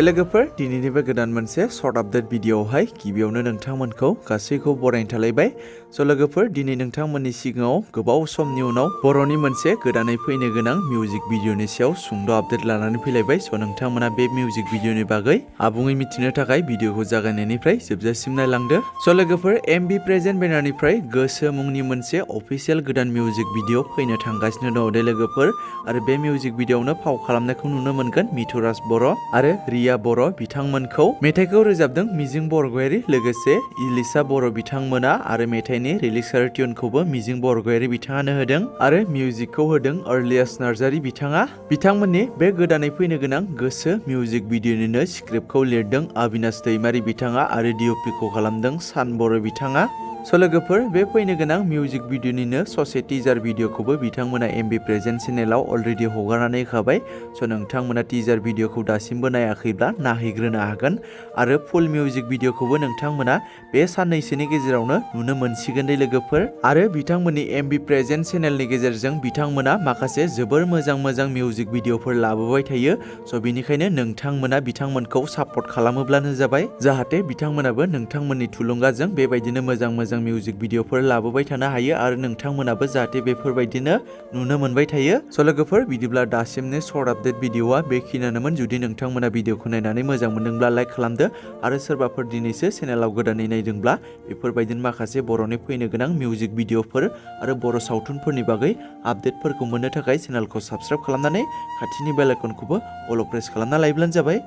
लोगोफोर दिनैनिबो गोदान मोनसे सर्ट आपडेट भिडिअआवहाय गिबियावनो नोंथांमोनखौ गासैखौ बरायनो थालायबाय। स' लोगोफोर दिनै नोंथांमोननि सिगाङाव गोबाव समनि उनाव बर'नि मोनसे गोदानै फैनो गोनां मिउजिक भिडिअनि सायाव सुंद' आपडेट लानानै फैलायबाय। स' नोंथांमोना बे मिउजिक भिडिअनि बागै आबुङै मिथिनो थाखाय भिडिअखौ जागायनायनिफ्राय जोबजासिम नायलांदो। स' लोगोफोर एमबि प्रेजेन्ट बेनारनिफ्राय गोसो मुंनि मोनसे अफिसियेल गोदान मिउजिक भिडिअ फैनो थांगासिनो दङ दे लोगोफोर, आरो बे मिउजिक भिडिअआवनो फाव खालामनायखौ नुनो मोनगोन मिथुराज बर' आरो रिया बर' बिथांमोनखौ। मेथाइखौ रोजाबदों मिजिं बरगयारी, लोगोसे इलिसा बर' बिथांमोना, आरो मेथाइनि रिलिक्स आरो टिउनखौबो मिजिं बरगयारी बिथाङानो होदों, आरो मिउजिकखौ होदों अर्लियास नार्जारी बिथाङा। बिथांमोननि बे गोदानै फैनो गोनां गोसो मिउजिक भिडिअनिनो स्क्रिप्टखौ लिरदों अबिनाश दैमारी बिथाङा, आरो डिअपिखौ खालामदों सान बर' बिथाङा। स' लोगोफोर बे फैनो गोनां मिउजिक भिडिअनिनो ससे टिजार भिडिअखौबो बिथांमोना एमबि प्रेजेन्ट चेनेलाव अलरेडि हगारनानै होखाबाय। स' नोंथांमोना टिजार भिडिअखौ दासिमबो नायाखैब्ला नायहैग्रोनो हागोन, आरो फुल मिउजिक भिडिअखौबो नोंथांमोना बे साननैसोनि गेजेरावनो नुनो मोनसिगोन दे लोगोफोर। आरो बिथांमोननि एमबि प्रेजेन्ट चेनेलनि गेजेरजों बिथांमोना माखासे जोबोर मोजां मिउजिक भिडिअफोर लाबोबाय थायो। स' बिनिखायनो नोंथांमोना बिथांमोनखौ सापर्ट खालामोब्लानो जाबाय, जाहाथे बिथांमोनाबो नोंथांमोननि थुलुंगाजों बेबायदिनो मोजां मिउजिक भिडिअफोर लाबोबाय थानो हायो, आरो नोंथांमोनाबो जाहाथे बेफोरबायदिनो नुनो मोनबाय थायो। स' लोगोफोर बिदिब्ला दासिमनि सर्ट आपडेट भिडिअआ बेखिनियानोमोन। जुदि नोंथांमोना भिडिअखौ नायनानै मोजां मोनदोंब्ला लाइक खालामदो, आरो सोरबाफोर दिनैसो चेनेलाव गोदानै नायदोंब्ला बेफोरबायदिनो माखासे बर'नि फैनो गोनां मिउजिक भिडिअफोर आरो बर' सावथुनफोरनि बागै आपडेटफोरखौ मोननो थाखाय चेनेलखौ साबस्क्राइब खालामनानै खाथिनि बेल आइकनखौबो अल प्रेस खालामना लायोब्लानो जाबाय।